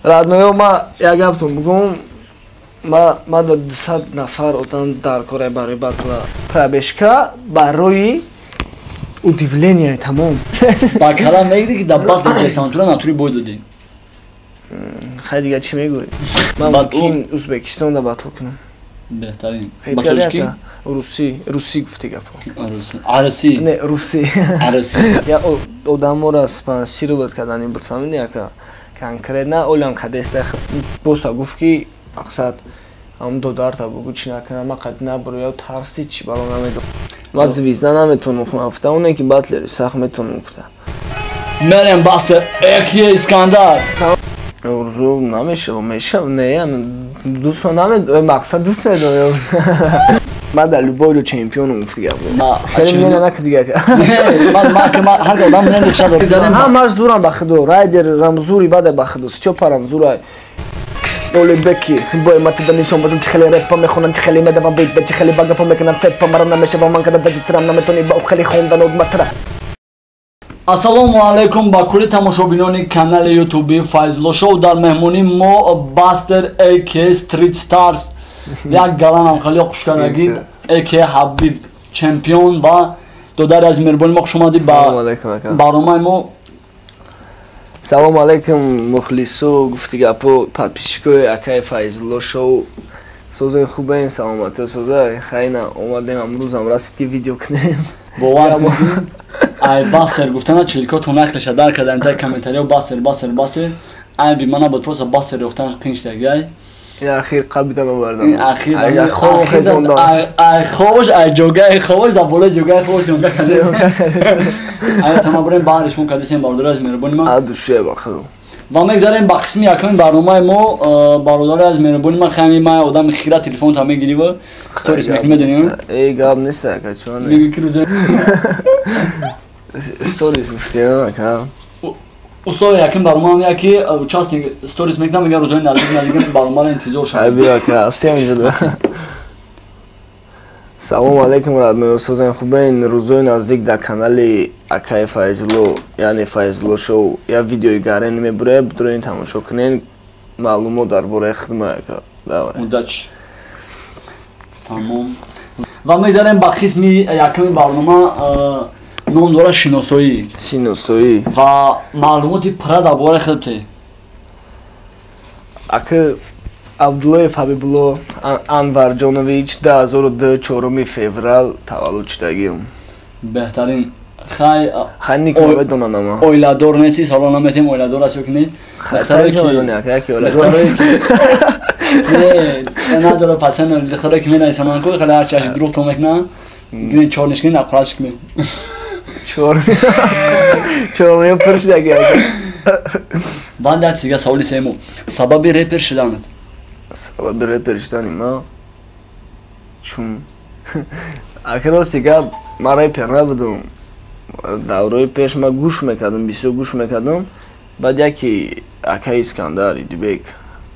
Родной, ма як гаптон бугум, ма да 200 нафар одам дар кора барои батла, пробежка барои удивление, тамом. Ба калам мегири, ки дар батл десантура натури бой додӣ. Хай, дига чӣ мегӯӣ? Ман мумкин Узбекистон да батл кунам. Беҳтарин. Русӣ, русӣ гуфти гапо. Арси. Не, русӣ. Арси. Я одаморо спонсировать кардани буд, фаҳмиди, ака? Конкретно олам кадеста боса гуфт, ки мақсад ҳам додарта бугу, чӣ накунам, ма қад набуро ё тарси чӣ бало намедонам. Ма звезда наметонам гуфта, оне ки батлери сахт метонам гуфта. Мерем, баҳсе эки Искандар. Орзу намешава, мешава, не, дӯст наме, мақсад дӯст медорам. Ман дар любой чемпионам, гуфти гап. Хеле мнение нака дига. Ҳамаш зурам, ба худо, райдер рамзури баде, ба худо, Стёпа рамзурай. Олебеки бой матида нишон бадам, чи хеле репа мехонам, чи хеле медавам бит, чи хеле багапа мекунам цепа, мара намешавам ман када даҷитрам, наметони ба хеле хондан одматра. Ассалому алайкум ба кулли тамошобинони канали ютуби Файзулло Шоу. Дар меҳмонии мо Бастер ак Street Stars, як галанам хеле хушкардагӣ, ак Ҳабиб чемпион ва додари аз меҳрубони мо. Хуш омадӣ ба барномаи мо. Салому алайкум, мухлису, гуфти гапо, подписчикои акаи Файзулло Шоу. Созои хубен, саломатиё созай. Хайна омадем, амрӯзам расиди видео кунем. Бовар кунед, ай Басер гуфтана чиликотон нахлеша дар кардан та комментарио: «Басер, Басер, Басер». Айби мана буд, просто Басер ёфтан қин шудагай. Ин ахир қабидан овардан. Ахир ай хобош, ай ҷогаи хобош, дар болои ҷогаи хобош ҷонга кардем. Ай тама бурем баҳришмон кардесем, бародари аз меҳрубони ман. Адуше, ба худо. Ва мегзарем ба қисми якуми барномаи мо. Бародари аз меҳрубони ман, хами ма одами хира, телефонта мегирива, сторис мекунӣ, медонӣ? Эй, гап нест, ака, чон меги ки рӯза сторис гуфтиам, ака. Условия якум барнома ям, ки участник сторис мекунам, мега рӯзои наздик наздик барномаро интизор шавед. Ай, биё, ака, астиам ҷуда. Салому алайкум, родной, созан, хубен? Рӯзои наздик дар канали акаи Файзулло, яъне Файзулло Шоу, як видеои гарен мебурем, бидроин тамошо кунен, маълумот дар бораи хидма, ака. Давай. Удачи. Тамом, ва мегзарем ба қисми якуми барнома, ном дорад «Шиносоӣ». Шиносоӣ. Ва маълумоти пурра дар бораи худте. Ака, Абдуллоев Ҳабибулло Анварҷонович, 2002, 4 феврал таваллуд шудагиам. Беҳтарин. Хай. Хай, ник медонам. Оиладор нести, савол наметем, оиладор аст ё ки не. Не, надора пацан, духтаре ки менависананд ку, хеле ҳарчи аши дурӯғ то мекунанд, гине чорниш кини, аққураш кунед. Чор чор пур шудаги. Баъд як чизга, саволи сеюму: сабаби репер шуданат. Сабаби репер шудани ма чун, ака, рости гап, ман репер набудам. Даврои пеш ма гӯш мекардам, бисёр гӯш мекардам. Баъд яке акаи Искандар Идибек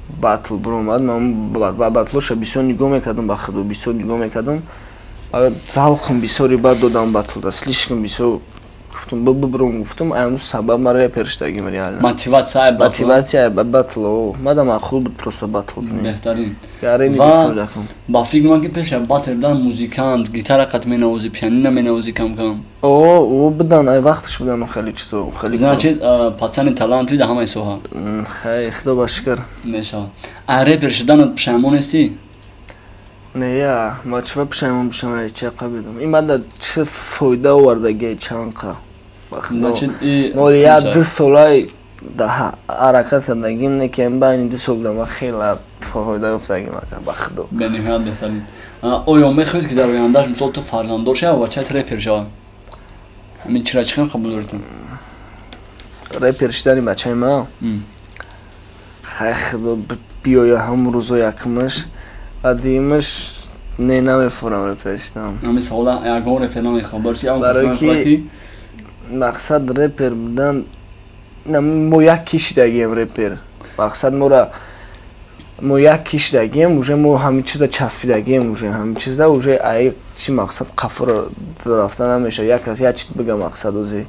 батл биромад, ман батлоша бисёр нигоҳ мекардам, ба худо, бисёр нигоҳ мекардам. Завқам бисёри бад додам батлда, слишком бисёр. Гуфтум, бибиром, гуфтум, ам сабаб ма репер шудагим реально. Мотиватсия. Мотиватсия батл мада маъқул буд, просто батл. Беҳтарин. Ба фикр ман, ки пеша батл будан музикант, гитара қат менавозӣ, пианино менавозӣ кам кам. О, будан, ай вақташ будан хеле чизо хеле. Значит, пацани талантли дар ҳамаи соҳа. Хай, худо ба шукр. Мешавад. А репер шуданат пушаймон нестӣ? Не, я ма чива пушаймон бишам? Ча қабидам, ин бада чӣ фоида овардаги чанқа. Моли як ду солай ҳаракат кардагим, не ки байни 2 сол будам, ма хеле фоида ёфтагим, ака, ба худо. Бениҳоят беҳтарин. Оё мехоҳед, ки дар ояндаш, мисол, ту фарзанддор шава, бачаат репер шава? Ҳамин чира чӣ хел қабул доред? Репер шудани бачаи ма, хай, худо биёя ҳамун рӯзо якумаш, ва дуюмаш, не, намефурам репер шудам. Ҳамин савола ягон репер намехоҳам, барои ки мақсад репер будан, мо як кишидагием репер, мақсад мора мо як кишидагием, уже мо ҳамин чизда часпидагием, уже ҳамин чизда, уже ай чи мақсад қафуро рафта намешавад. Як кас як чиз бига, мақсад ози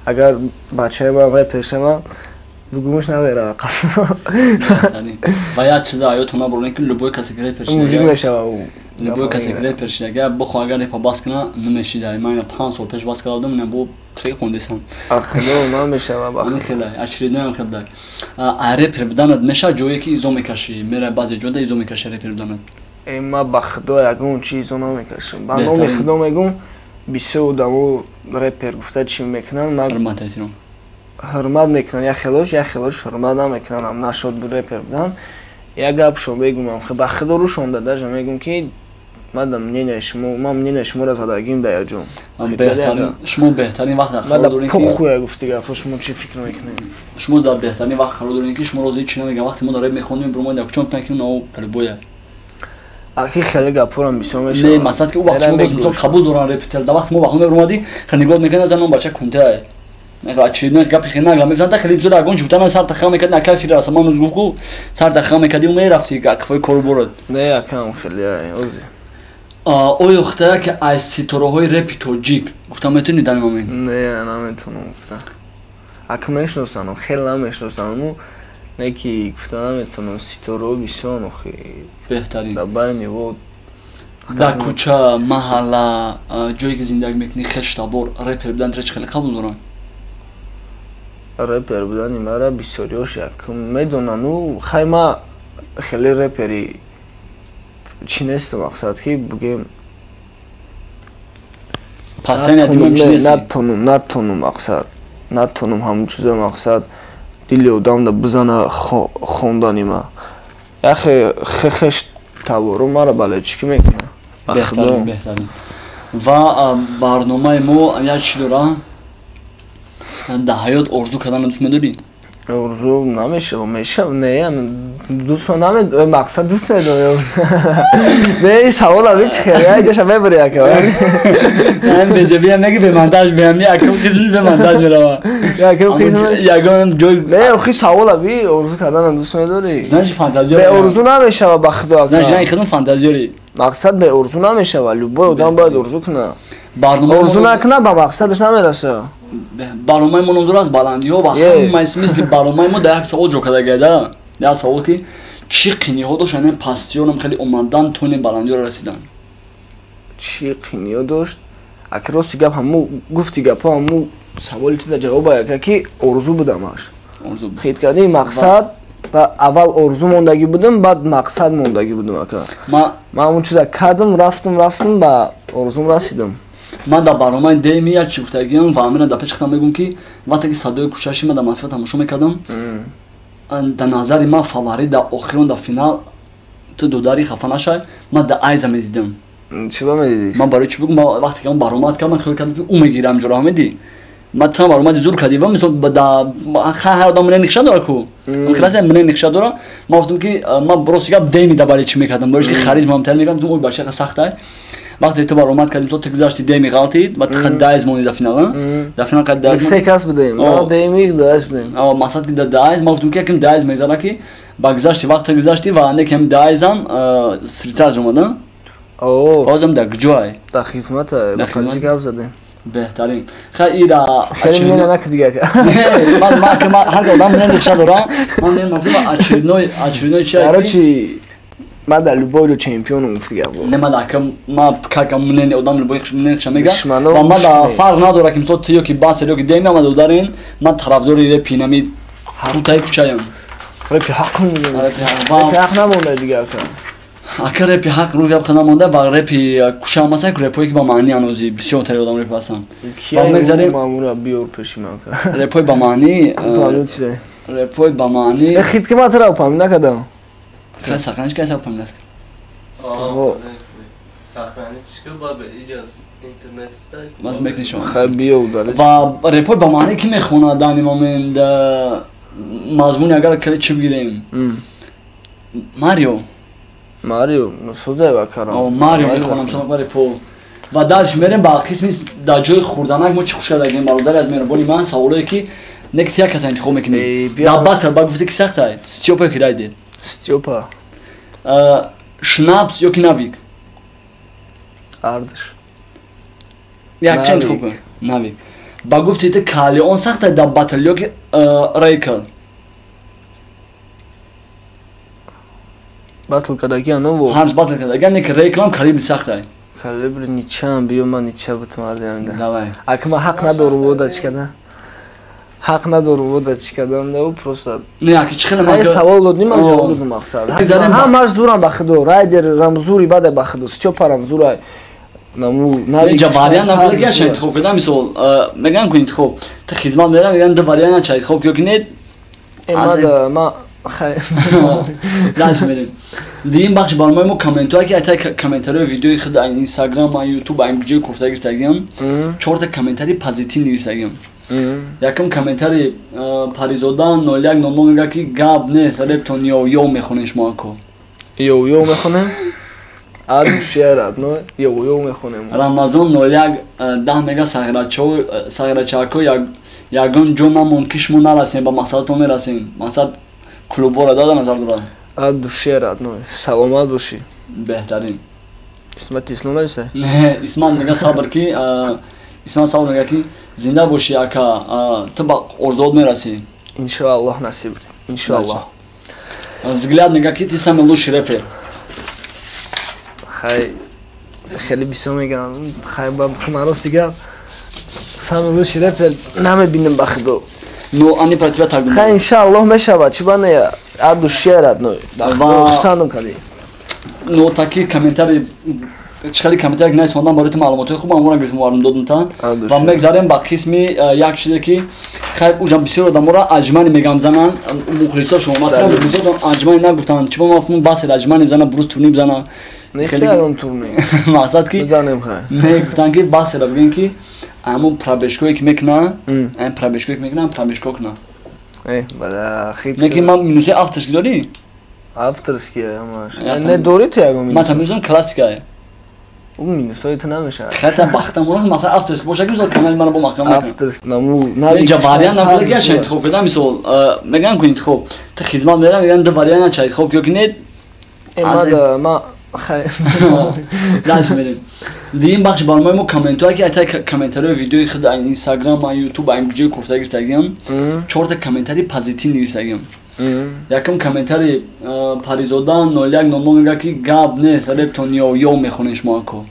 агар бачаи ман репер шава. Бугумуш намера қафо. Ва як чиза аётон набурем, ки любой касе ки репер мужик мешава ӯ. Любой касе ки репер шидага, бихо агар репа бас кина, намешида. Ман ина 5 сол пеш бас карда будам, ина бо три хондесам. Ахло намешава бах. Хеле очередной ам хелда. А репер буданат меша ҷое ки изо мекашӣ, мера баъзе ҷода изо мекашӣ репер буданат? Э, ма ба худо ягон чи изо намекашам. Ба номи худо мегум, бисёр одамо репер гуфта чӣ мекунанд, ма ҳурмат, эҳтиром. Ҳурмат мекунанд як хелош, як хелош ҳурмат намекунанд. Ам нашод репер будан. Як гапшон бегумам, ба худо рӯшонда даже мегум, ки мада мнение шумо, ман мнение шуморо задагим да яҷон. Шумо беҳтарин вақт қарор доред ки похуя гуфти гапо, шумо чӣ фикр мекунед? Шумо дар беҳтарин вақт қарор доред, ки шумо рози чӣ намегам. Вақте мо дар реп мехонем, бромад як чон ки нав любоя. Аки хеле гапорам бисёр мешавад. Не, масалан, ки ӯ вақт шумо боз мисол қабул доранд репетер. Дар вақти мо вақт мебромадӣ, хеле нигоҳ мекунад, ном бача кунтае. Очередной гапи хеле нагла мезанад, хеле бисёр ягон чӣ сар тахам мекард, на кафир аст. Ман уз гуфт, сар тахам мекардӣ, мерафтӣ кафои кору борад. Не, акам хеле ози. Оё хтая ки аз ситораҳои репи тоҷик гуфта метавонӣ дар момент? Не, наметавонам гуфта. Ака мешиносанам, хеле намешиносанаму, не ки гуфта наметавонам, ситораҳо бисёр охи. Беҳтарин. Дар байни во Дар кӯча, маҳалла, ҷое ки зиндагӣ мекунӣ, хештабор репер будан чӣ хеле қабул доранд? Репер будани мара бисёриёш як медонану. Хай, ма хеле репери чӣ нестам, мақсад ки бугем. Натонум, натонум, мақсад натонум ҳамун чиза, мақсад дили одамда бизана хондани ма. Яхе хеш табору мара бале чӣ ки мекуна. Беҳтарин. Ва барномаи мо як чӣ дора: дар ҳаёт орзу карданро дӯст медорӣ? Орзу намешава, мешава, не, дӯст наме, мақсад дӯст медорам. Не, савола би чи хеле айҷаша мебури, ака. Безебия меги, бе монтаж меами, акам қисми бе монтаж мерава. Якам қисми ягон ҷой. Не, охи савола би: орзу карданро дӯст медорӣ? Значит, фантазиёр. Бе орзу намешава, ба худо, ака. Значит, на худам фантазиёри. Мақсад бе орзу намешава, любой одам бояд орзу куна. Барнома орзу накуна, ба мақсадаш намераса. Барномаи мо ном дорад аз баландиҳо ва ҳамаи смысли барномаи мо дар як савол ҷо кардагида, як савол ки чӣ қиниҳо дошт ана пастиёнам хеле омадан то ин баландиҳоро расидан? Чӣ қиниҳо дошт, аки, рости гап, ҳаму гуфти гапҳо, ҳаму саволи ту да ҷавоб яка ки орзу будамаш. Хит кардӣ, мақсад аввал орзу мондагӣ будам, баъд мақсад мондагӣ будам, ака. Ман ҳамун чиза кардам, рафтам, рафтам, ба орзум расидам. Ман дар барномаи деми як чӣ гуфтагиам ва амира дар пеши худам мегӯм, ки вақте ки садои кӯчаши ман дар Москва тамошо мекардам, дар назари ман фаворит дар охирон, дар финал ту додари, хафа нашай, ман дар айза медидам. Чиба медидӣ? Ман барои чӣ бигӯм? Вақте ки он баромад кард, ман хиёл кардам, ки ӯ мегирам ҷоро, ҳамедӣ. Ман тан баромади зур кардӣ ва мисол ҳар одам мнение нақша дора ку, хиласа мнение нақша дора. Ман гуфтам, ки ман рости гап деми дар барои чӣ мекардам, барои ки харизма ҳам мекардам, гуфтам, ой, бача сахтай. Вақте ту баромад кардем, ту гузашти, деми ғалтид ва ту дайз монди дар финал, дар финал қад дайз се кас будем, ма, деми, дайз будем. Мақсад ки дар дайз ман гуфтам, ки якм дайз мезана, ки ба гузашти вақт гузашти ва некем дайзам сритаж омада. Ҳозам дар куҷое? Дар хизмата, ба чӣ гап задем. Беҳтарин. Хай, ира хеле мена наки дига. Ман ҳар одам мнение нақша дора, ман очередной чи. Короче, ман дар любой ҷо чемпионам, гуфти гап. Не, ман акам, ма какам мнение одам любой мнение мега ва ман да фарқ надора, ки мисол ту ё ки басер ё ки деми ама додарин, ман тарафдори репи нами кутаи кучаям. Репи ҳақ, репи ҳақ намонда дига, ака. Ака, репи ҳақ рӯ гап намонда ва репи куча ҳам ҳаст, репое ки ба маъни анози бисёртари одам реп ҳастанд. Ва мегзарем мамура биёр пеши ман. Репои ба маъни, репои ба маъни. Хит ки ман тура упам накардам. Хай, сохранить кайса упам. Сохранить ки ба иҷоз интернет стай. Ман мекнишам. Хай, биё, удалить. Ва репои ба маъни ки мехонад дар ин момент, мазмуни агар кали чӣ бигирем? Марио. Марио созай карам. Марио мехонам шумо репо. Ва дальше мерем ба қисми дар ҷои хурданак. Мо чӣ хуш кардагем, бародари аз меҳрубони ман, саволое ки не ки як каса интихоб мекунем. Дар батл ба гуфте ки сахтай, Стёпа ки райдер? Стёпа. Шнапс ё ки Навик? Ардаш. Якча интихоб кун. Навик. Ба гуфти ту, Калион сахтай дар батл ё ки Рейкл? Батл кардагиан ново. Ҳамш батл кардагиан, не ки реклам калибри сахтай. Калибри ничам биё ман нича бутам алиамда. Давай. Ака ман ҳақ надорум вода чӣ када? Ҳақ надорум вода чӣ кадам да просто. Не, аки чӣ хеле ман савол додим, ман ҷавоб додум мақсад. Ҳамаш зурам ба худо, райдер рамзури бада ба худо, Стёпа рамзурай. Наму инҷа вариант набуда ки яша интихоб кардам, мисол мегӯям ку интихоб та хизмат мерам, мегӯям ду вариант ча интихоб ки не. Ма дальше мерем. Дигим бахши барномаи мо комментҳое ки айтай комментариҳои видеои худ айн Инстаграм, айн Ютуб, айн ҷои кофта гирифтагиам, чорта комментари позитив нивисагиам. Якум комментари Паризода 0100 мегӯяд ки гап нест, рептон ё ё мехонем шумо ако. Ё ё мехонем? Аду шеърат, но ё ё мехонем. Рамазон 0110 мега сағирачако ягон ҷо намонд ки шумо нарасем, ба мақсадатон мерасем. Мақсад клубҳоро дада назар дорад. Аду шеърат, но саломат бошӣ. Беҳтарин. Исмат Ислом нависа? Не, Исмат мега сабр ки Исмат сабр мега ки зинда бошӣ ака, ту ба орзуот мерасӣ. Иншоаллоҳ насиб. Иншоаллоҳ. Взгляд мега ки ты самый лучший рэпер. Хай хеле бисёр мегӯям. Хай ба ман рости гап самый лучший рэпер намебинам ба худо. Ну, они про тебя так думают. Хай иншоаллоҳ мешавад, чӣ ба не, аду шеърат, но хусандум кардӣ. Ну, такие комментарии чӣ комментарий нависондам барои ту маълумотҳои хуб амора гирифтем варм додум та ва мегзарем ба қисми як чизе ки хайр уҷам бисёр одаморо аҷмани мегам занан мухлисо шумо матра мухлисо аҷмани нагуфтанд чӣ ба мафҳум басер аҷмани бизана брус турни бизана нестарон турни мақсад ки бизанем хай не гуфтанд ки басера бигӯем ки ҳамон пробежкое ки мекунанд ҳамин пробежкое ки мекунанд пробежко кунанд бала хит не ки ман минуси авторский дорӣ авторский ҳамаш не дорӣ ту ягон ман тамизон классикае У минусҳои ту намешавад. Хата бахтам урах масалан авторский бошад ки мисол канали маро бо маҳкам накунад. Авторский наму инҷа вариант набуда ки яша интихоб кардам, мисол мегӯям ку интихоб та хизмат мерам, мегӯям ду вариант ча интихоб ки не. Ма хай дальше мерем. Дигим бахши барномаи мо комментҳое ки айтай комментариҳои видеои худ айн Инстаграм, айн Ютуб, айн ҷои кофта гирифтагиам, чорта комментари позитив нивисагиам. Якум комментари Паризода 0100 мегӯяд ки гап нест, рептон ё ё мехонем шумо ако.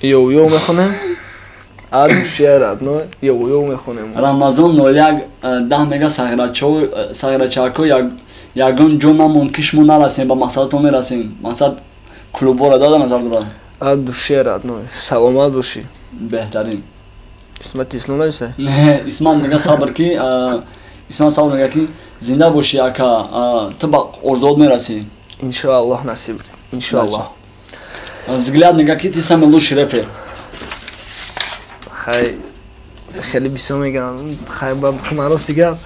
Ё ё мехонем? Аду шеърат, но ё ё мехонем. Рамазон 0110 мега сағирачако ягон ҷо намонд ки шумо нарасем, ба мақсадатон мерасем. Мақсад клубҳоро дада назар дорад. Аду шеърат, но саломат бошӣ. Беҳтарин. Исмат Ислом нависа? Не, Исмат мега сабр ки Исмат сабр мега ки зинда бошӣ ака, ту ба орзуот мерасӣ. Иншоаллоҳ насиб. Иншоаллоҳ. Взгляд мега ки ты самый лучший рэпер. Хай хеле бисёр мегӯям. Хай ба ман рости гап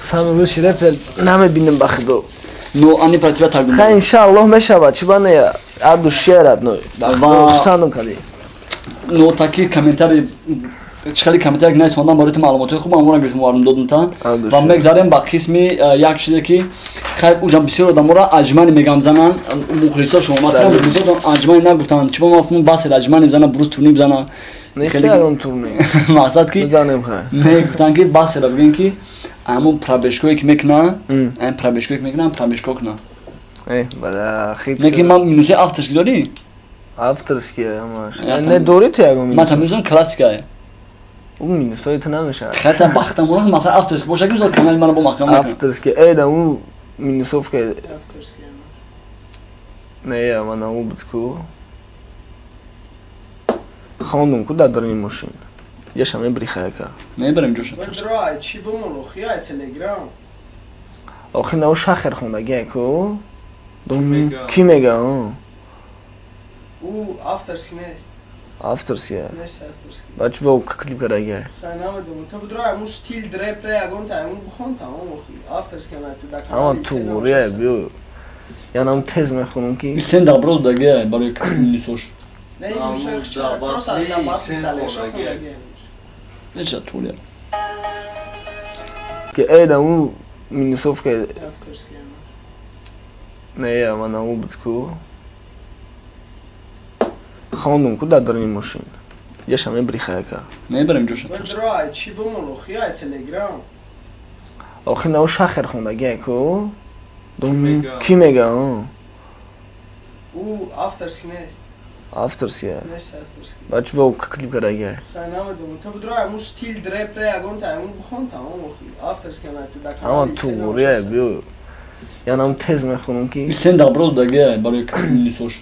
самый лучший рэпер намебинам ба худо. Ну, они про тебя так думают. Хай иншоаллоҳ мешавад, чӣ ба не, аду шеърат, но хусандум кардӣ. Ну, такие комментарии чӣ комментарий нависондам барои ту маълумотҳои хуб амора гирифтем варм додум та ва мегзарем ба қисми як чизе ки хайр уҷам бисёр одаморо аҷмани мегам занан мухлисо шумо матра мухлисо аҷмани нагуфтанд чӣ ба мафҳум басер аҷмани бизана брус турни бизана нестарон турни мақсад ки бизанем хай не гуфтанд ки басера бигӯем ки ҳамон пробежкое ки мекунанд ҳамин пробежкое ки мекунанд пробежко кунанд. Бала хит не ки ман минуси авторский дорӣ? Авторский ҳамаш не дорӣ ту ягон минус? Ман тамизон классикае. У минусҳои ту намешавад. Хата бахтам урах масалан авторский бошад ки мисол канали маро бо маҳкам накунад. Авторский да у минусовка авторский не ман у буд ку хондум ку дар даруни мошин ҷаша мебри хаяка мебарем ҷоша. Драй чӣ бимон охи ай Телеграм охи нав шахер хондагия ку ки мега у авторский нест. Авторский. Нест авторский. Бачу ба клип кардаги. Хай намедонам. Ту бидро аму стил рэп ягон та аму бихон тамом охи. Авторский на ту да канал. Ама туғрия биё. Янам тез мехонам ки. Сен добро даги барои минусош. Не минусош просто на бас далеша хондаги. Неча турия. Ки да у минусовка. Авторский. Не, ман у буд ку. Хондум ку дар даруни мошин ҷаша мебри хаяка мебарем ҷоша. Драй чӣ бимон охи ай Телеграм охи нав шахер хондагия ку ки мега У авторский нест. Авторский. Нест авторский. Бачу бо клип караги. Хай намедонам. Ту бидро ҳамун стил дрепре ягон та ҳамун бихон тамом охи. Авторский на ту да Ама туғрия биё. Янам тез мехонам ки. Сен добро даге барои минусош.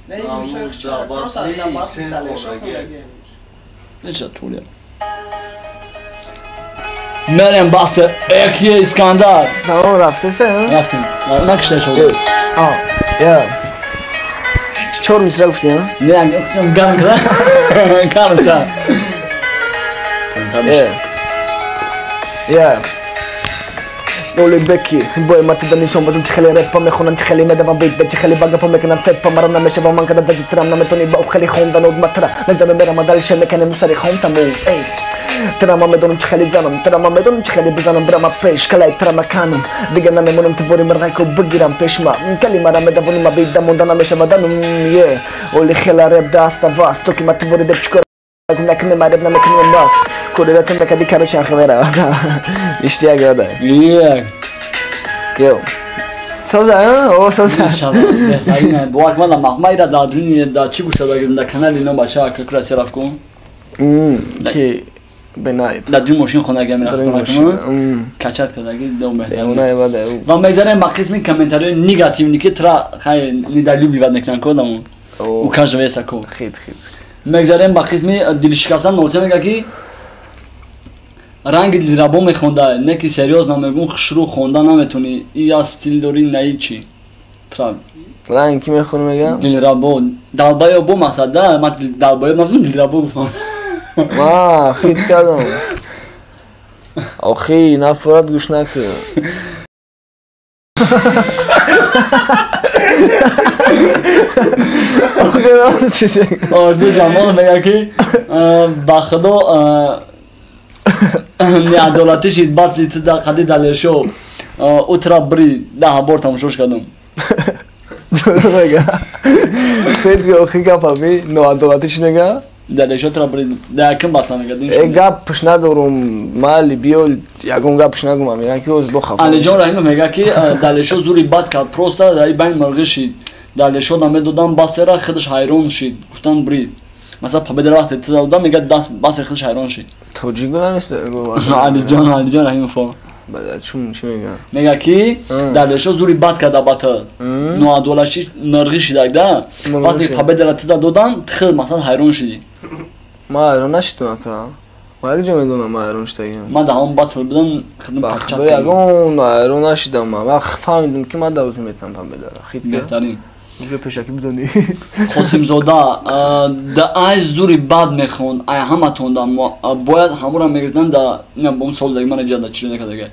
Не минусош ча просто да батл далеша хондаги. Неча туғрия. Мерем Бастер Эки Искандар. Тамом рафтеса? Рафтем. Накшта шо. А, я. Чор мисра гуфтӣ, Не, гуфтам гарм кара. Гарм кара. Я. Оли беки, бой мати да нишон бадам, чи хеле репа мехонам, чи хеле медавам бит, чи хеле багапа мекунам цепа, мара намешавам ман када даҷи трам, наметони ба хеле хондан од матра, мезанам мерам дальше меканем сари хонтаму, эй. Трама медонам чи хеле занам, трама медонам чи хеле бизанам, брама пеш, калай трама канам, дига намемонам твори мрайко бигирам пешма, калимара медавони ма бида монда намешаваданум, е, оли хела реп даста вас, токи ма твори деп чикор накунем ма реп намекунем бас, корелатон мекади короче анхе меравад, иштияк ёда. Як. Йо. Соза, о, соза. Иншаллах, беҳтарин. Бовар кун, махмайра дар дуни да чӣ гӯш дада дар канали ино бача краси рафт кун. Ки бенаиб. Дар дуни мошин хондаги мерафтам качат кардаги дом беҳтарин. Ва мегзарем ба қисми комментариҳои негативни ки тра хай недолюбливать мекунанд ко одамон. У каждого есть такой. Хит хит. Мегзарем ба қисми дилшикастан. Нолсе мега ки ранги дилрабо мехонда, не ки серьёзно мегӯм, хушрӯ хонда наметонӣ, и я стил дорӣ на ичи. Тра ранги ки мехонӣ мега? Дилрабо, далбаёбо мақсад да, ман далбаёб нафтам, дилрабо гуфтам. Ма хит кардам. Охи, нафурат гӯш накун. Орду Ҷамол мега ки ба худо неадолатӣ шид батли ту да қади Далершо утра бри 10 бор тамошош кардам. Мега. Хит охи гапа би ноадолатӣ чӣ мега? Далершо тра бри да якм батла мега. Э гапш надорум, майли биё ягон гапш нагум, амира ки оз бо хафа. Алиҷон Раҳимов мега ки Далершо зури бад кард, просто дар байни мурғӣ шид. Далершо намедодам Бастера худаш ҳайрон шид, гуфтан брид. Масалан победара вақте ту додам мега даст Бастер худаш ҳайрон шид. Тоҷик намест? Алиҷон Раҳимов. Бале, чун чӣ мега? Мега ки Далершо зури бад карда ба ту. Ноадолатӣ мурғӣ шидак да. Вақте победара ту додам, ту худ масалан ҳайрон шидӣ. Ман ҳайрон нашидам ака. Ман як ҷо медонам ман ҳайрон шудагиам. Ман дар ҳамон батл будам, худам пачак. Ягон ҳайрон нашидам ман. Ман фаҳмидам ки ман давзу метавонам победара. Хит беҳтарин. Уже пешакӣ бидонӣ. Қосимзода да ай зури бад мехонд, ай ҳаматон да бояд ҳамура мегирифтан да ина бо сол даги мана ҷада чиро накардаги.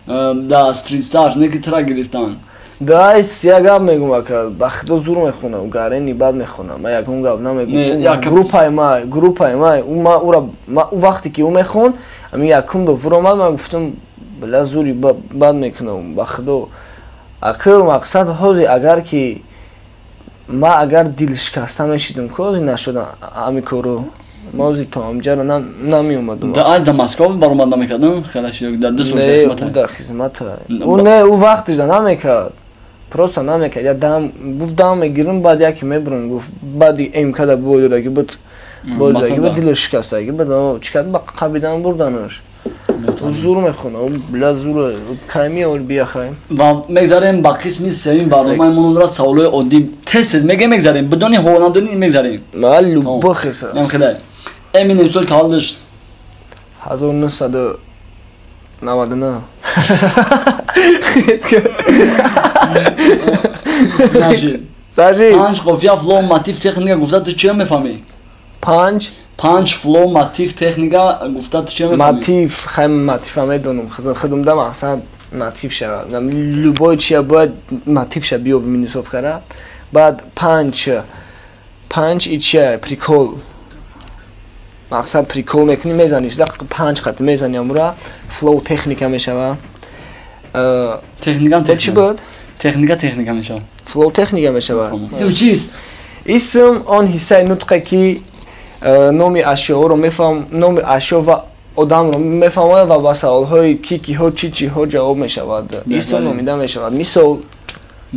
Да Street Stars не ки тра гирифтан. Да ай як гап мегум ака, ба худо зур мехонам, гарени бад мехонам. Ман ягон гап намегум. Группаи ма, группаи ма, ӯ ма ура ма ӯ вақте ки ӯ мехонд, ами якум до фуромад, ман гуфтам била зури бад мекунам, ба худо. Ака мақсад ҳозир агар ки ма агар дилшикаста мешидам, кози нашудам ами коро. Ма ози то амҷаро намеомадам. Да ай да Москва баромад намекардам, хеле шид да 2 сол хизмата. Не, да хизмата. Ӯ не, ӯ вақтиш да намекард. Просто намекард. Я дам, гуфт дам мегирам, баъд яке мебурам, гуфт баъди МК да бой додаги буд. Бой додаги буд, дилаш шикастаги буд. Чӣ кард? Ба қабидан бурданаш. Зур мехона, била зур, кайми ол бияхай. Ва мегзарем ба қисми сеюм барномаи мо онро саволҳои оддӣ тез-тез мегем мегзарем, бидони ҳо надони мегзарем. Ма любохеса. Намхелай. Эминем сол таваллудш 1999. Нашид. Нашид. Панҷ қофия флоу мотив техника гуфта ту чиро мефаҳмӣ? Панҷ? Панҷ флоу мотив техника гуфта ту чиро мефаҳмӣ? Мотив, хай мотива медонам. Худам да мақсад мотив шавад. Любой чия бояд мотив ша биёви минусов кара. Баъд панҷ и чия прикол. Мақсад прикол мекунӣ, мезаниш, да панҷ хат мезани амура, флоу техника мешава. Техника чӣ буд? Техника мешава. Флоу техника мешава. Исм чист? Исм он ҳиссаи нутқе ки номи ашёро мефаҳм, номи ашё ва одамро мефаҳмад ва ба саволҳои ки киҳо чӣ чиҳо ҷавоб мешавад. Исм номида мешавад. Мисол,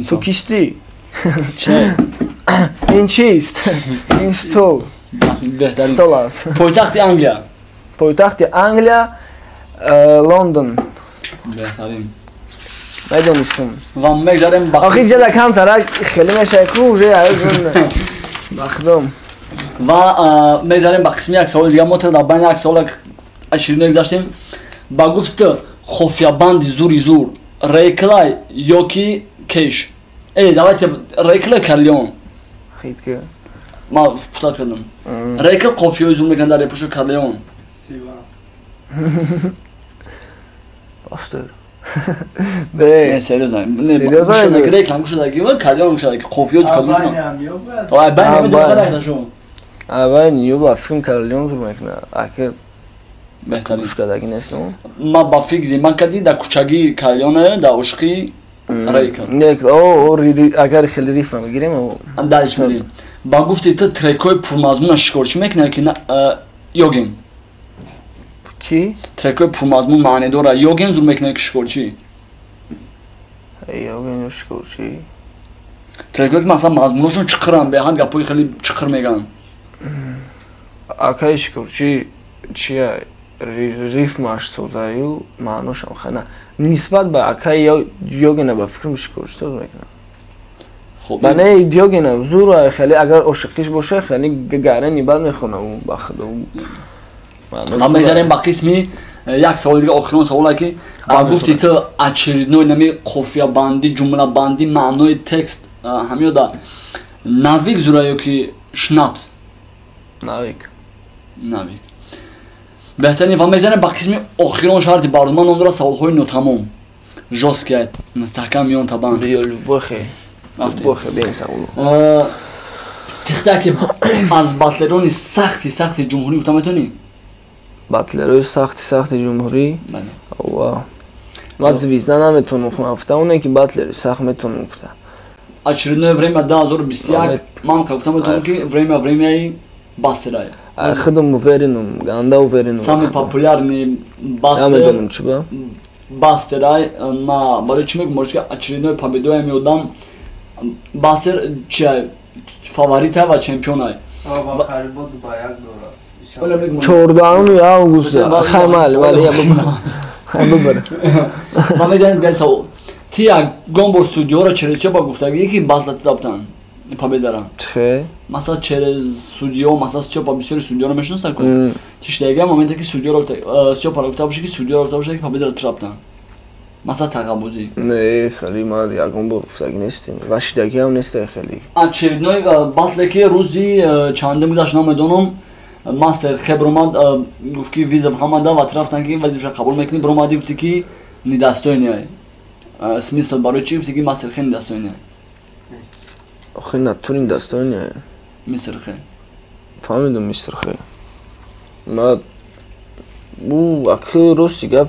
ту кистӣ? Че? Ин чист? Ин стол. Беҳтарин. Стол аст. Пойтахти Англия. Пойтахти Англия Лондон. Беҳтарин. Медонистам. Ва мегзарем ба Охи ҷада камтарак хеле мешавад ку уже бахдом. Ва мегзарем ба қисми як саволи дига. Мо дар байни як савол аширино гузаштем. Ба гуфт хофиябанди зури зур Рейклай ё ки Кеш? Давайте Рейклай Карлеон. Хитки. Ма путат кардам. Рейкл қофиёи зур мекунад дар репушу Карлеон. Бастер. Не, серьезно. Не, Рейкл гушадаги ва Карлеон гушадаги қофиёи зур кардам. Ай байн намедонам. Ай байн ё ба филм Карлеон зур мекунад. Аки беҳтарин. Гушкадаги нестам. Ма ба фикри ман кади дар кӯчагӣ Карлеоне, дар ошиқӣ Рейкл. Не, о, агар хеле рифма бигирем, дарш мерем. Ба гуфти ту трекҳои пурмазмуна шикорчӣ мекунад ки Йоген? Чӣ? Трекҳои пурмазмун маънидора Йоген зур мекунад ки шикорчӣ? Йоген ё шикорчӣ? Трекҳое ки масалан мазмуношон чиқиранд, беҳад гапҳои хеле чиқир мегӯянд. Акаи шикорчӣ чия рифмаш созаю маъношам хана нисбат ба акаи Йогена ба фикрам шикорчӣ соз мекунад. Ба не, Диогена зур хеле агар ошиқиш боша хеле гарани бад мехона ӯ ба худо. Ма мезанем ба қисми як саволи дига, охирон саволе ки ба гуфти ту очередной нами қофиябандӣ, ҷумлабандӣ, маънои текст ҳамёда Навик зура ё ки Шнапс? Навик. Навик. Беҳтарин. Ва мезанем ба қисми охирон шарти барнома ном дорад саволҳои нотамом. Жёсткий, мустаҳкам миён табан. Бохе. Бохе бин савол. Тихта ки аз батлерони сахти сахти ҷумҳурӣ гуфта метавонӣ? Батлерои сахти сахти ҷумҳурӣ? Бале. Ва. Ман звезда наметавонам гуфта, оне ки батлери сахт метавонам гуфта. Очередное время 2021 ман гуфта метавонам ки время времяи Бастерай. Худам уверенум, ганда уверенум. Самый популярный батлер. Намедонам чӣ ба? Бастерай, ма барои чӣ мегӯям, может ки очередной победоя меодам. Бастер чия фаворита ва чемпионай. Ва қарибо 2-1 дорад. 14 август. Хамал, вале я бубар. Ва мезанед гай савол. Ти ягон бор судьёро через Стёпа гуфтагӣ ки батла таптан победара? Чӣ? Масалан через судьё, масалан Стёпа бисёри судьёро мешиносад ку. Тиштага моменте ки судьёро Стёпаро гуфта бошӣ ки судьёро гуфта бошад ки победара траптан. Масалан тағаббузӣ. Не, хеле ман ягон бор гуфтагӣ нестем. Ва шидагиам нестем хеле. Очередной батле ки рӯзи чандем гузашт намедонам, мастер хеб ромад гуфт ки визов ҳамада ва тарафтан ки вазифаша қабул мекунӣ, биромадӣ гуфти ки недостойный. Смысл барои чӣ гуфти ки мастер хе недостойный? Охи натури недостойный. Мистер хе. Фаҳмидам мистер хе. Ма ӯ аки рости гап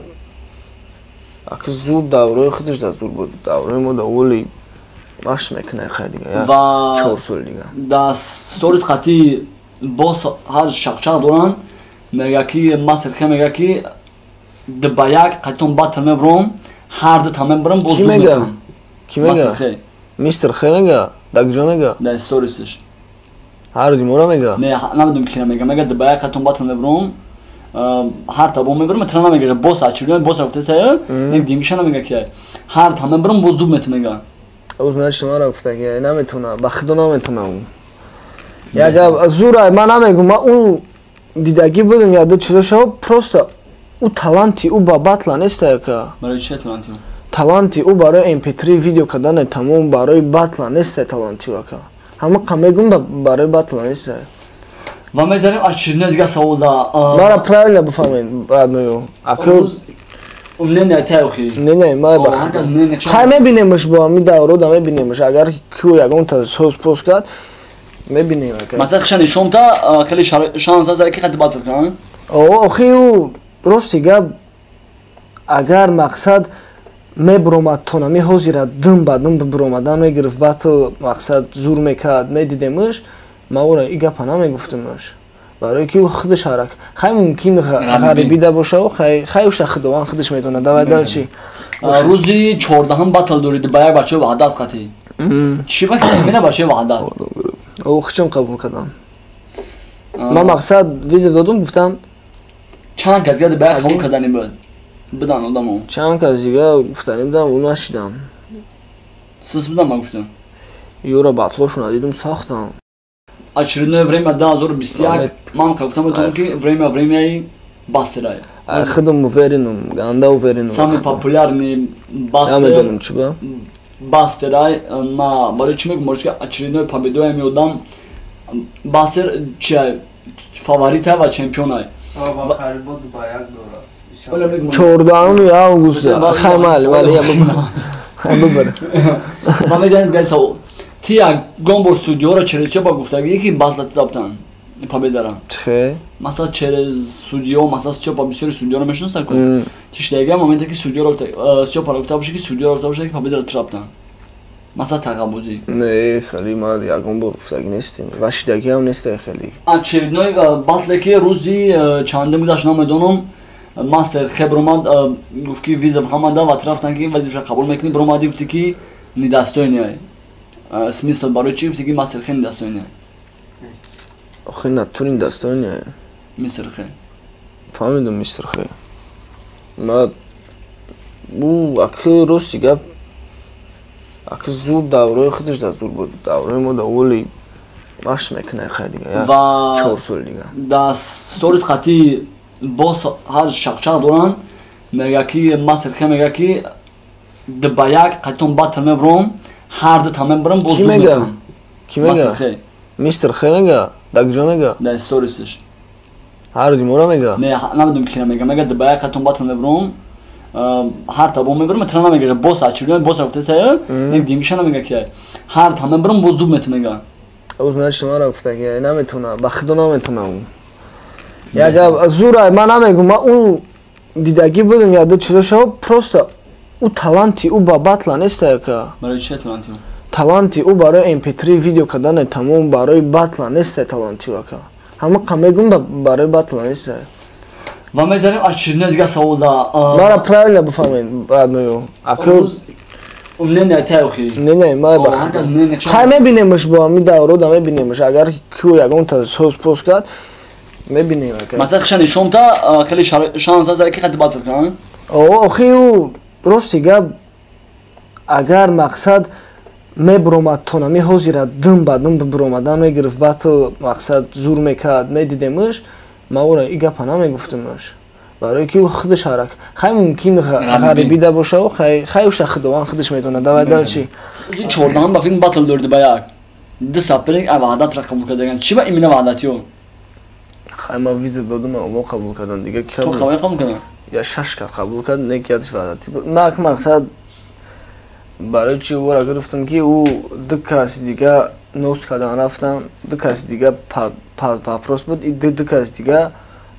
аки зур давраи худаш да зур буд. Давраи мо да оли машқ мекунад хай дига. Ва 4 сол дига. Да сторис хати бос ҳар шақшақ доранд, мега ки мастер хе мега ки 2-1 қатон батл мебром, ҳар ду та мебрам боз Ки зур мега? мекунам. Ки мега? Мастер хе. Мистер хе мега? Да куҷо мега? Дар сторисш. Ҳар ду мора мега? Не, намедонам ки мега. Мега 2-1 қатон батл мебром, ҳар та бо мебрам, тра намега. Бос ачирён бос гуфта не дингиша намега ки ҳар та мебрам боз зуд метам мега. Ӯ значит мара гуфта ки наметона, ба худо наметона ӯ. Як гап зура ман намегум, ман ӯ дидагӣ будам як ду чизо шава, просто ӯ таланти ӯ ба батла нест яка. Барои чӣ таланти ӯ? Таланти ӯ барои MP3 видео кардане тамом, барои батла нест таланти ӯ ака. Ҳама мегум барои батла нест. Ва мезанем очередной дига савол да. Мара правильно бифаҳмед, родной. Ака мнение тай охи. Не, не, ма ба. Ҳар кас мнение Хай мебинемш бо ҳами давро да мебинемш. Агар ку ягон та соз пост кард мебинем ака. Масалан хишан нишонта хеле шанс аст ки хати батл кунанд. О, охи ӯ рости гап агар мақсад мебуромад то нами ҳозира дум ба дум биромадан мегирифт батл мақсад зур мекард медидемш, ман ӯра и гапа намегуфтамш. Барои ки ӯ худаш ҳарак хай мумкин ғарибида боша, хай хай уша худованд худаш медонад. Давай дальше. Рӯзи 14 батл дорид ба як бачаи Ваҳдат қатӣ. Чӣ ба ки мена бачаи Ваҳдат? Хучам қабул кардам. Ман мақсад вызов додум, гуфтан чанд кас дига ба қабул кардани буд? Будан одамо. Чанд кас дига гуфтани будам, ӯ нашидан. Сис будам ма гуфтам. Юра батлошона дидум, сохтам. Очередное время 2021 ман гуфтам бутам ки время времяи Бастерай. Худам уверенум, ганда уверенум. Самый популярный Бастер. Намедонам чӣ ба? Бастерай ма барои чӣ мегӯм, может очередной победоя меодам. Бастер чи фаворита ва чемпионай. Ва қарибо 2-1 дорад. 14 август. Хамал, вале я бубар. Ва мезанед гай савол. Ти ягон бор судьёро через Стёпа гуфтагӣ ки батла таптан победара? Чхе? Масалан через судьё, масалан Стёпа бисёри судьёро мешиносад ку. Тиштагиам моменте ки судьёро Стёпаро гуфта бошӣ ки судьёро гуфта бошад ки победара траптан. Масалан тағаббузӣ. Не, хеле ман ягон бор гуфтагӣ нестем. Ва шидагиам несте хеле. Очередной батле ки рӯзи чандум гузашт намедонам. Мастер хе бромад гуфт ки вызов ҳамада ва тарафтан ки вазифаро қабул мекунӣ, бромадӣ гуфти ки недостойный. Смысл барои чӣ гуфти ки мастер хе недостойный? Охи натури недостойный. Мистер хе. Фаҳмидам мистер хе. Ма ӯ аки рости гап аки зур даврои худаш да зур буд. Даврои мо да оли машқ мекунад хай дига. Ва 4 сол дига. Да сторис хати бос ҳар шақшақ доранд, мега ки мастер хе мега ки 2-1 қатон батл мебром, ҳар ду та мебрам боз Ки мега? Ки мега? Мастер хе. Мистер хе мега? Да куҷо мега? Дар сторисш. Ҳар димора мега? Не, намедонам кира мега. Мега 2-1 қатон батл мебром, ҳар та бо мебрам, тра намега. Бос ачирё, бос гуфта не дингиша намега ки ҳар та мебрам боз зуб мет мега. Ӯ значит мара гуфта ки наметона, ба худо наметона ӯ. Яга зура ман намегум, ман ӯ дидагӣ будам я ду чизо шава, просто ӯ таланти ӯ ба батла нест яка. Барои чӣ таланти ӯ? Таланти ӯ барои MP3 видео кардане тамом, барои батла нест таланти ӯ ака. Ҳама мегум барои батла нест. Ва мезанем очередной дига савол да. Мара правильно бифаҳмед, родной. Ака мнение тай охи. Не, не, ма ба. Хай мебинемш бо ҳами давро да мебинемш, агар ку ягон та соз пост кард мебинем ака. Масалан хишани шомта хеле шанс аст ки хати батл кунанд. О, охи ӯ рости гап агар мақсад мебуромад то нами ҳозира дум ба дум бибуромадан мегирифт батл, мақсад зур мекард, медидемш, ман ӯра и гапа намегуфтамш. Барои ки ӯ худаш ҳарак. Хай мумкин ғарибида боша, хай хай уша худованд худаш медонад. Давай дальше. Рӯзи 14 ба филм батл дорди ба як. Ду саперник ваҳдатро қабул кардаган. Чӣ ба именно ваҳдатиё? Хай ман вызов додум, ово қабул кардан дига. То қабул кардан? Я 6 кар қабул кард, не ки ядш ваҳдатӣ. Ман мақсад барои чӣ ӯра гирифтам ки ӯ ду кас дига нос кардан рафтан, ду кас дига вопрос буд, ду кас дига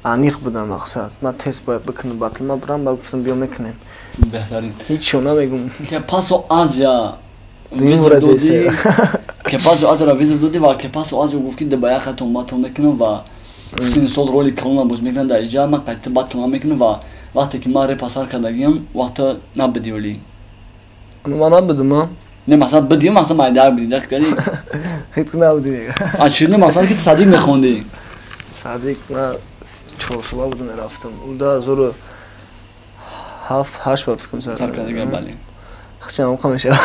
аниқ будан мақсад. Ман тест бояд бикунам батл, ман бурам, ба гуфтам биё мекунем. Беҳтарин. Ҳеҷ чо намегум. Ке пасо Азия вызов додӣ, ке пасо Азияро вызов додӣ ва ке пасо Азия гуфт ки 2-1 хатон батл мекунам ва сини сол роли калона боз мекунам дар иҷа, ман қайта батл намекунам ва вақте ки ман репа сар кардагиам, вақта набудӣ оли. Ман набудам, а? Не, масалан будӣ, масалан майдар будӣ, дақ кардӣ. Хит набудӣ. Очередной масалан ки Садиқ мехондӣ. Садиқ ман 4 сола будам мерафтам. Ӯ 2007-8 ба фикрам сар кардагиам, бале. Хичам ҳам мешавад.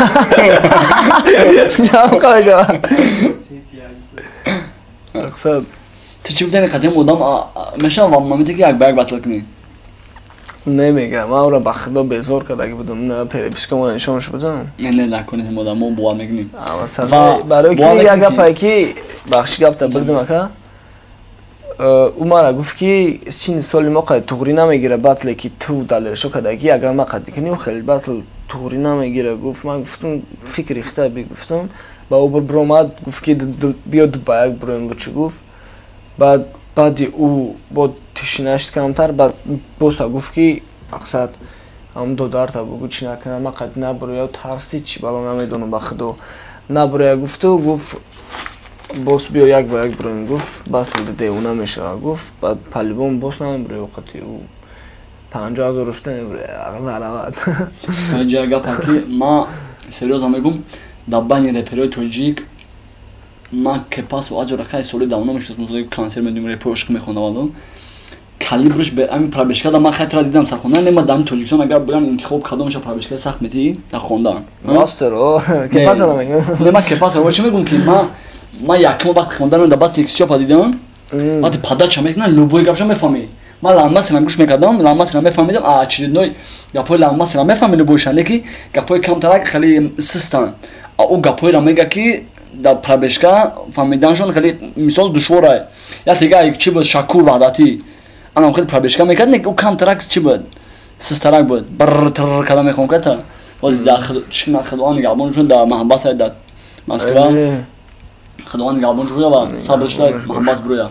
Ҳам мешавад. Мақсад ту чӣ гуфтани қадим одам мешавад ва моменте ки як ба як батл кунӣ? Намегӯям, ман ӯро ба худо безор кардаги будам, на перепискамо нишонш будам. Не, не, накунем одам, мо бовар мекунем. Барои ки як гапае ки бахши гапта бурдам ака, ӯ мара гуфт ки сини соли мо қад туғрӣ намегира батле ки ту далершо кардаги, агар ма қад кунӣ, ӯ хеле батл туғрӣ намегира. Гуфт, ман гуфтам фикри хита бигуфтам, ба ӯ биромад, гуфт ки биё 2-1 бироем, чӣ гуфт. Баъд баъди ӯ бо тишинашт камтар, баъд боса гуфт ки мақсад ҳам додарта бугу чӣ накунам, ман қад набуроя, тарси чӣ бало намедонам ба худо набуроя гуфту, гуфт бос биё 1-1 бироем, гуфт батл девона мешавад, гуфт баъд палибон бос намебуроя, оқати ӯ 50,000 рупия мебуроя, наравад. Ҷа гапа ки ман серьёзно мегум, дар байни реперои тоҷик Ман кепасу аҷора хай соли давно мешиносам, консерт медим, репои ошиқ мехондам. Калибрш бе ами пробежка да ман хайтра дидам сархондан, не, ман дар Тоҷикистон агар бигам интихоб кадомаша пробежка сахт метии дар хондан. Мастер, о, кепаса намегам. Не, ман кепаса чӣ мегӯм, ки ман якум вақти хондан дар баъд текстчопа дидам, вақти подача мекунан, любой гапша мефаҳмӣ. Ман ламбасера гӯш мекардам, ламбасера мефаҳмидам, а очередной гапҳои ламбасера мефаҳми любойша, не ки гапҳои камтарак хеле систанд, а ӯ гапҳоеро мега, ки дар пробежка фаҳмиданшон хеле мисол душворае. Як дига чӣ буд, Шакур Ваҳдатӣ, анам хеле пробежка мекард, не, ӯ камтарак чӣ буд, систарак буд, брр тр када мехон ката. Боз дар худованд нигаҳбон шуд, дар маҳбас, дар Москва. Худованд нигаҳбон шуд ва сабр шуда маҳбас буроя.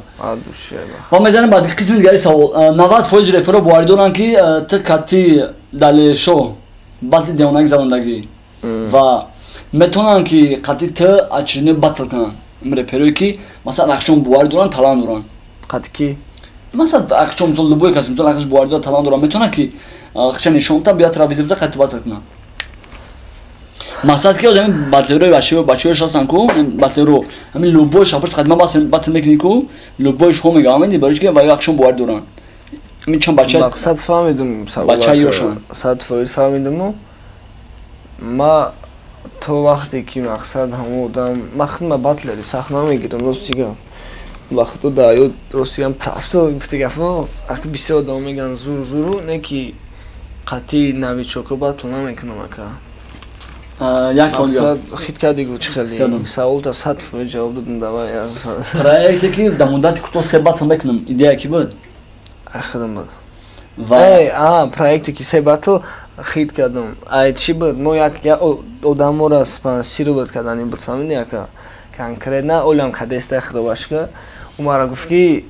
Ва мезанем ба қисми дигари савол. 90% реперо боварӣ доранд, ки ту кати Далешо батли девонагӣ зарондагӣ ва метавонанд, ки қати ту очередной батл кунанд. Реперое, ки масалан ақшон боварӣ доранд, талант доранд. Қати ки? Масалан, ақшон, мисол, любой кас, мисол, ақш боварӣ дорад, талант дорад, метавонад, ки хча нишонта биёд, тра вызов да қати батл кунанд. Мақсад ки ҳамин батлерои бачаҳояш ҳастанд ку, батлеро ҳамин любой шапурс қати ман батл мекунӣ ку, любой шо мега, ҳамин барои ки ваё ақшон боварӣ доранд. Ҳамин чанд бача Мақсад фаҳмидум. Бача ёшанд. 100% фаҳмидуму. Ма то вақте ки мақсад ҳамон одам, ма худма батлери сахт намегирам, рости гап. Вақто да ё, рости гап, просто гуфти гапо, аки бисёр одам меган зур зуру, не ки қати новичоко батл намекунам, ака. Як савол. Мақсад хит кардӣ гу, чӣ хеле саволта 100% ҷавоб додам, давай. Проекте, ки дар муддати кӯтоҳ се батл мекунам, идея ки буд? Худам буд. Ва а проекте, ки се батл хит кардам, ай чӣ буд? Мо як одаморо спонсировать кардани буд, фаҳмидӣ, ака? Конкретно олам кадеста, худобашка, ӯ мара гуфт, ки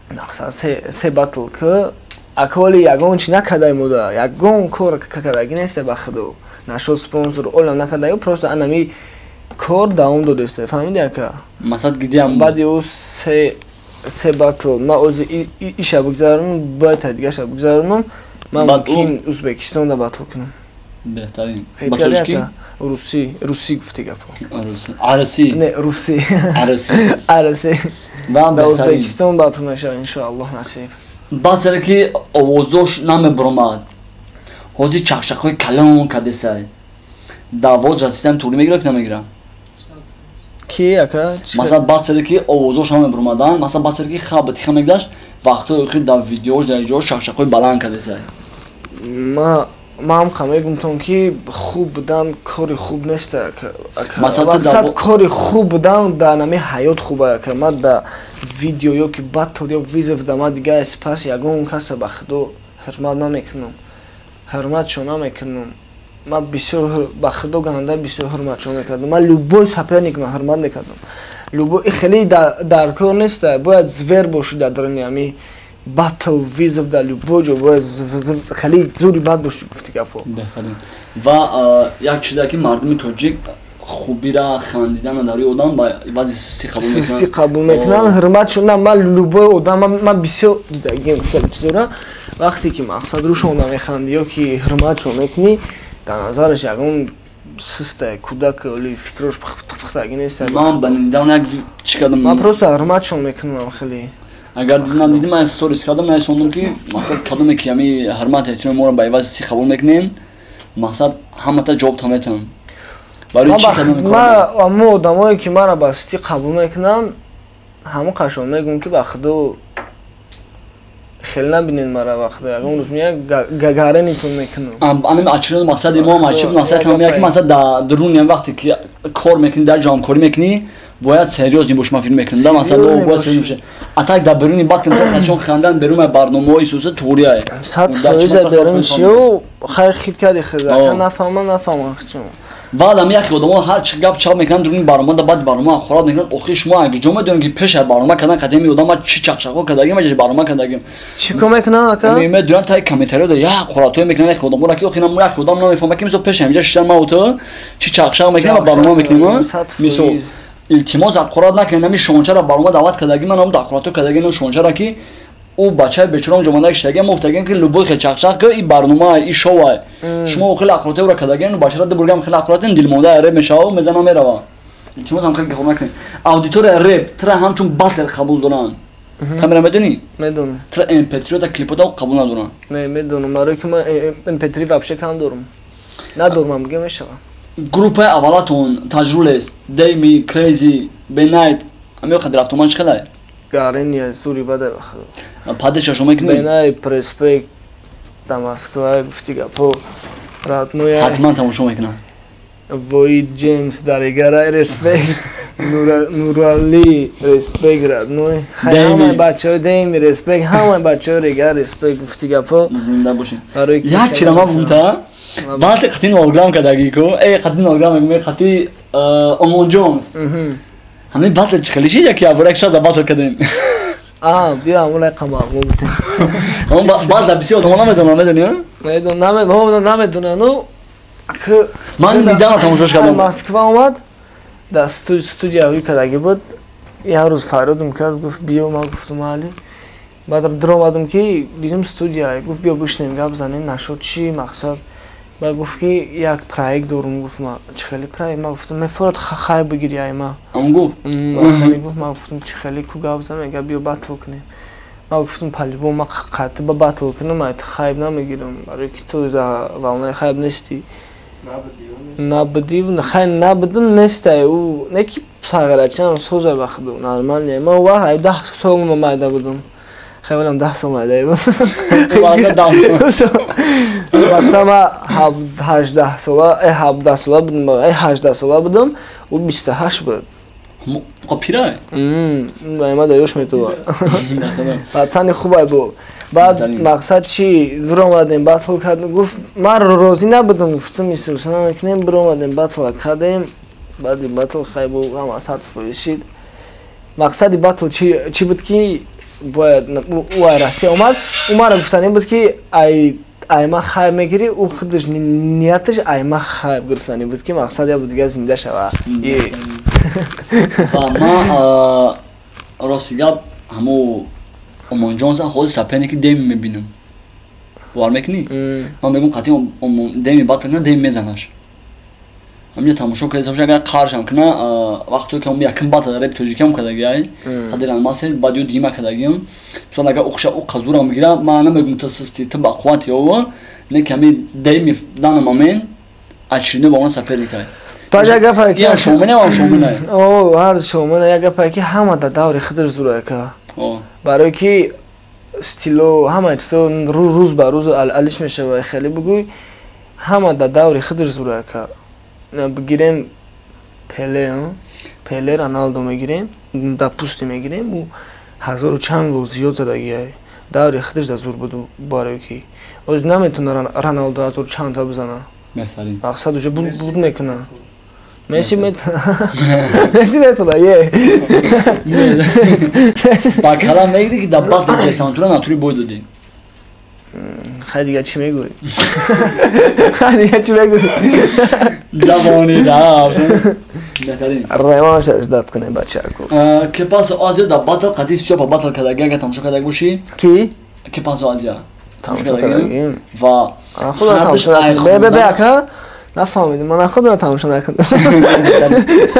мақсад се батл ки, ака, оли ягон чи накардаи мода, ягон кор кардагӣ неста, ба худо, нашод спонсор олам накардаи, просто анами кор давом додеста, фаҳмидӣ, ака? Масад гидиам. Баъди ӯ се батл ма ози иша бигзаронам, бояд та дигаша бигзаронам, ман мумкин Ӯзбекистонда батл кунам. Беҳтарин. Русӣ, русӣ гуфти гапо. Арасӣ. Не, русӣ. Арасӣ. Арасӣ. Ба Ӯзбекистон батл мешавад, иншоаллоҳ, насиб. Баъзере, ки овозош намебуромад, ҳозир чақчақҳои калон кардесай, давоз расидан туғри мегирад ки намегирад? Ки, ака? Масалан, баъзере, ки овозош намебуромадан, масалан, баъзере, ки хаба тиха мегузашт, вақтҳои охир дар видеош, дар ҷош чақчақҳои баланд кардесай. Ма ман ҳам мегумтон, ки хуб будан кори хуб нест. Мақсад, кори хуб будан дар нами ҳаёт хуба, ака. Ман дар видео ё ки батл ё вызов да ман дига спас ягон каса, ба худо, ҳурмат намекунам, ҳурматшо намекунам. Ман бисёр, ба худо, ганда бисёр ҳурматшо мекардам. Ман любой соперник ман ҳурмат мекардам, любой. Хеле дар кор нест, бояд зверь бошӣ дар даруни ҳами батл, вызов, дар любой ҷо бояд хеле зури бад бошӣ, гуфти гапо. Беҳтарин. Ва як чизе, ки мардуми тоҷик хубира хандидана дар рӯи одам ба ивази систӣ қабул Систӣ қабул мекунанд, ҳурматшо на. Ман любой одам, ман бисёр дидагим хеле чизора, вақте ки мақсад рӯшонда механдӣ ё ки ҳурматшо мекунӣ, дар назараш ягон систа кӯдак оли фикрош пухтагӣ нест. Ман ба недавно як чӣ кардам. Ман просто ҳурматшон мекунам хеле. Агар ман дидим, ман сторис кардам, нависондам, ки мақсад, кадоме ки ҳами ҳурмат эҳтироми моро ба ивази си қабул мекунем, мақсад, ҳамата ҷавоб та метавонам. Барои чӣ кардам? Ман ҳамон одамое, ки маро ба систӣ қабул мекунанд, ҳамон қашон мегӯм, ки ба худо, хеле набинед мара, ба худо, ягон рӯз меяк гаренитон мекунам. Анами ачино мақсади мо ачи мақсад ҳам як мақсад дар дуруни вақте ки кор мекунӣ, дар ҷо ҳамкорӣ мекунӣ, бояд серьёзный бош. Ман филм мекунам да, масалан, бояд серьёзный боша. А так дар беруни батл чон хандан берун барномаҳои суса туғрия. 100% берун чиё, хайр, хит кади хиза нафаҳма, нафаҳма чун. Баъдам яхе одамо ҳар чи гап чап мекунанд дуруни барнома, да баъди барнома хӯрат мекунанд. Охир шумо ҷо медонед, ки пеш аз барнома кардан қадими одама чӣ чақчақҳо кардагим, аҷ барнома кардагим. Чӣ кор мекунанд, ака? Медонанд, таи комментариҳо да як хӯратҳое мекунанд яхе одаморо, ки охир яхе одам намефаҳмад, ки мисол пеш ҳаминҷа шиштан ма ту чӣ чақчақ мекунем ва барнома мекунем. Мисол, илтимос, аққурат накунед. Ҳами шончаро барнома даъват кардагим, ман ҳам даққуратҳо кардагим шончаро, ки ӯ бачаи бечора онҷо монда иштагиам, мо гуфтагием, ки любой хел чақчақ ки и барнома, и шоуа, шумо хеле аққуратҳоро кардагием, бачаро дубургам хеле аққуратем, дилмонда аре мешава, мезана, мерава. Илтимос ҳам хеле гапо накунед. Аудитория реп тра ҳамчун батл қабул доранд. Камера медонӣ? Медонам. Тра MP3 да клипода қабул надоранд. Не, медонам, барои ки ман MP3 вообще кам дорам. Надорам, бигем мешава. Группаи аввалатон Таҷрулес, Дейми, Крейзи, Бенайб, ҳамиё қадр рафтоман чӣ хелай? Гарини зури бада бахад. Падеша шумо мекунӣ? Бенайб, респект, да Москва гуфти гапо. Родной. Ҳатман тамошо мекунам. Воид Джеймс даригарай респект. Нурали респект родной. Ҳамаи бачаҳои Дейми респект, ҳамаи бачаҳои регар респект гуфти гапо. Зинда бошед. Як чира ман бумта. Баъд қати нолграм кадаги ку, қати нолграм мегӯм, қати Омон Ҷонс. Ҳамин батл чӣ хеле шид, яки абора як шаза батл кардем. Биё ҳамон рақам маълум бутем. Баъд бисёр одамон намедонанд, медонӣ? Медонам, намедонанд. Ну ман дидам, тамошош кардам. Москва омад, дар студия ҳуй кадаги буд. Як рӯз фарёдам кард, гуфт биё, ман гуфтам али. Баъд даромадам ки дидам студия, гуфт биё бишнем, гап занем, нашуд чӣ мақсад. Ба гуфт ки як проект дорум, гуфт ма чӣ хеле проект, ман гуфтам мефорад хай бигири ай ма. Ам гуфт? Хеле гуфт, ман гуфтам чӣ хеле ку гап зан, мега биё батл кунем. Ман гуфтам палибо ма қатъи ба батл кунам, ай хайб намегирам, барои ки ту за волнаи хайб нести. Набудӣ, хай набудам нестай, ӯ не ки сағирачам созай ба худу, нормально. Ман вақт ай 10 сол ма майда будам. Хай 10 сол майда будам. Мақсад ма 18 сола, 17 сола будам, 18 сола будам, ӯ 28 буд. Пирай? Ма да ёш метува. Пацани хубай буд. Баъд мақсад чӣ, биромадем, батл кардем, гуфт ман розӣ набудам, гуфтам исуса намекунем, биромадем, батл кардем. Баъди батл хай бу ҳама 100% шид. Мақсади батл чӣ буд ки бояд ӯ ай Россия омад, ӯ маро гуфтанӣ буд ки ай ай ма хайб мегирӣ, ӯ худаш нияташ ай ма хайб гирифтанӣ буд ки мақсад я буд дигар зинда шава. Ва ман рости гап ҳамо Омон Ҷонсон ҳоли соперники Деми мебинам. Бовар мекунӣ? Ман мегӯм қатъи Деми батл кунад, Деми мезанаш. Ҳаминҷо тамошо кардем, агар қаршам куна, вақте ки ҳам якум батл реп тоҷикиам кардагиай, қадир алмасер, баъд ё дима кардагиам. Мисол агар ухша у қазурам бигира, ман намегӯм ту систи, ту ба қуввати ё, не ки ҳамин Деми данный момент очередной ба он соперникай. Баъд як гапае ки Я шоумене, ам шоумене. О, ҳар шоумене, як гапае ки ҳама дар даври худаш зурака. Барои ки стило ҳама чизо рӯз ба рӯз алиш мешава, хеле бугӯй, ҳама дар даври худаш зурака. Бигирем Пеле, Пеле Роналдо мегирем, допустим мегирем, ӯ ҳазору чанд гол зиёд задагиай. Даври худаш дар зур буд, барои ки оз наметавона Роналдо ҳазору чандта бизана. Беҳтарин. Мақсад уже буд мекуна. Месси метавона, е. Ба калам мегирӣ ки дар батл десантура натури бой додӣ. Хай дигар чӣ мегӯӣ? Хай дигар чӣ мегӯӣ? Ҷавони рафт. Беҳтарин. Реваншаш дад кунем бачаку. Кепасо Азия дар батл қатъи Стёпа батл кардаги, агар тамошо кардаги бошӣ? Ки? Кепасо Азия. Тамошо кардагим. Ва худо тамошо накунам. Бе бе бе ака. Нафаҳмидам, ман худро тамошо накунам.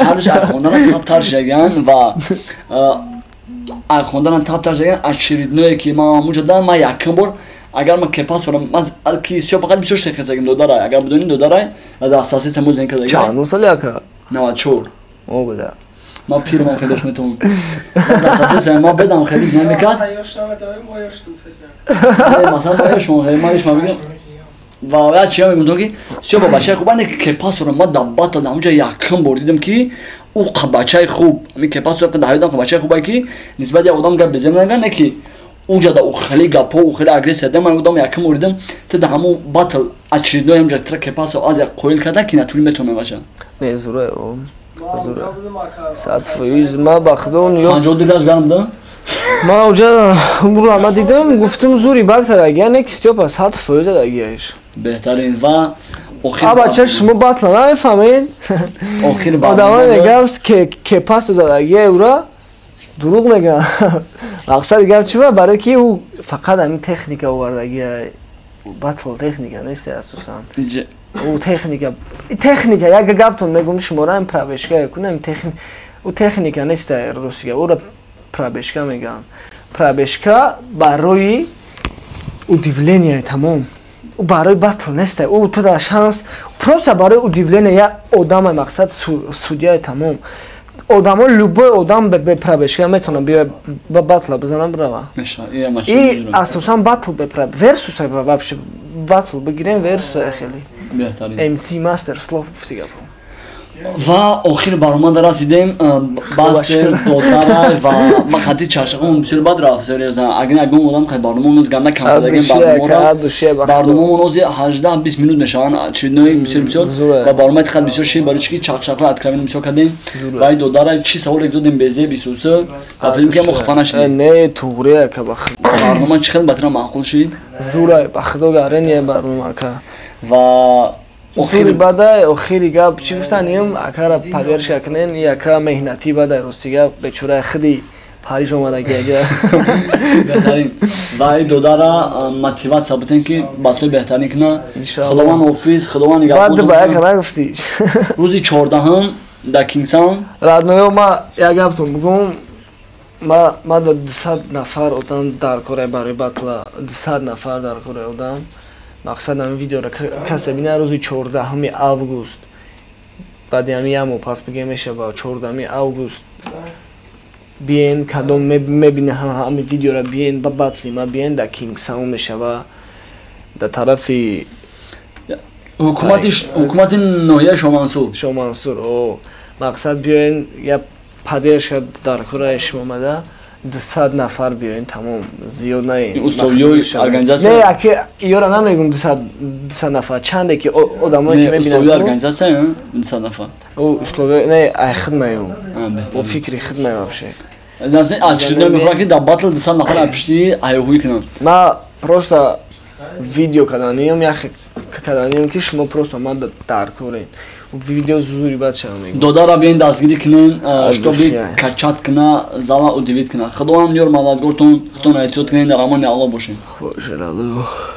Ҳардуш ай хонданам таптар шудагианд ва ай хонданам таптар шудагианд. Очередное ки ман ҳамунҷо дам, ман якум бор агар ман кепасора ман ки Стёпа қад бисёр шехесагим додарай, агар бидонӣ додарай ва дар асоси само зен кардаги. Чанд соли ака? 94. О бля. Ман пирмам хеле дош метавонам. Дар асоси ман бедам хеле намекард. Масалан ма ёшмон хеле ман ёшмон бигам. Ва як чиз мегӯям ки Стёпа бачаи хуб, ане кепасора ман дар батл дар ҳамунҷо якум бор дидам ки ӯ бачаи хуб, ҳамин кепасора дар ҳаётам бачаи хубае ки нисбат як одам гап безем наган, не ки уҷа да ӯ хеле гапҳо, ӯ хеле агрессия дам, ман одам якум бор дидам ту дар ҳамун батл очередной ҳамунҷо тра кепасо Азия қоил карда ки натури метавонам бача. Не, зура, о. Зура. 100% ма ба худо ё 52 градус гарм да? Ман уҷа бура ма дидам, гуфтам зури бад кардаги, не ки Стёпа 100% задагиаш. Беҳтарин ва охир. А бача шумо батл намефаҳмед? Охир одамон мегӯянд ки кепасо задагиай ура дурӯғ мегӯянд. Мақсади гап чӣ ба? Барои ки ӯ фақат ҳамин техника овардагиай. Батл техника нест асосан. У техника, техника, як гаптон мегум шумора им пробежка кунем техника. У техника нест русига, ура пробежка меган. Пробежка барои удивление тамом. У барои батл нест. У туда шанс просто барои удивление я одамай мақсад судья тамом. Одамо любой одам бе пробежка метавонад биёяд ба батла бизанад бирава. И асосан батл бе версус вообще батл бигирем версус хеле. MC Master слов гуфти гапо. Ва охир баромада расидем Бастер додарай ва ма хати чашақон бисёр бад рафт серьёзно агар ягон одам хай барномаон оз ганда камкардагем барномаро барномаон ози 18-20 минут мешаванд очередной бисёр бисёр ва барномаи хат бисёр шид барои чи ки чақчақро откровенно бисёр кардем ва додарай чӣ саволе додем безе бисуса ва филм ки мо хафа нашидем. Не, туғри ака бах. Барнома чӣ хел ба тира маъқул шид? Зурай ба худо гарения барнома ака. Ва охири бадай охири гап чӣ гуфтанем акара поддержка кунен и ака меҳнатӣ бадай рости гап бечораи худи Париж омадаги ага. Беҳтарин ва и додара мотиватсия бутен ки батлои беҳтарин куна. Худованд ҳофиз, Худованд нигаҳбон. Баъд ба яка нагуфтӣ. Рӯзи 14-ҳам дар Кингсаун. Родной ё ма як гаптон бигӯм ма да 200 нафар одам дар кораи барои батла 200 нафар дар кораи одам мақсад ҳамин видеоро касе бина рӯзи 14 август баъди ҳамин як моҳ пас бигем мешава 14 август биен кадом мебина ҳамин видеоро биен ба батли ма биен дар Кингсаун мешава дар тарафи ҳукумати ноҳияи Шомансур. Шомансур о мақсад биёен я поддержка дар кораи шумо омада 200 нафар биёен тамом зиёд на. Условиёи организация. Не аки ёра намегум 200 нафар чанде ки одамое ки мебинанд. Условиёи организация 200 нафар. Условиё не ай хидмаю о фикри хидмаю вообще. Очередной мехоҳам ки дар батл 200 нафар пишти ҳайҳӯӣ кунанд. Ма просто видео каданиям як каданиям ки шумо просто ма дар корен видео зури бад шава мегӯ. Додара биёин дастгирӣ кунен чтобы качать куна зала удивить куна. Худованд ёр мададгортон худтон эҳтиёт кунен дар амони Аллоҳ бошед. Бошед Аллоҳ.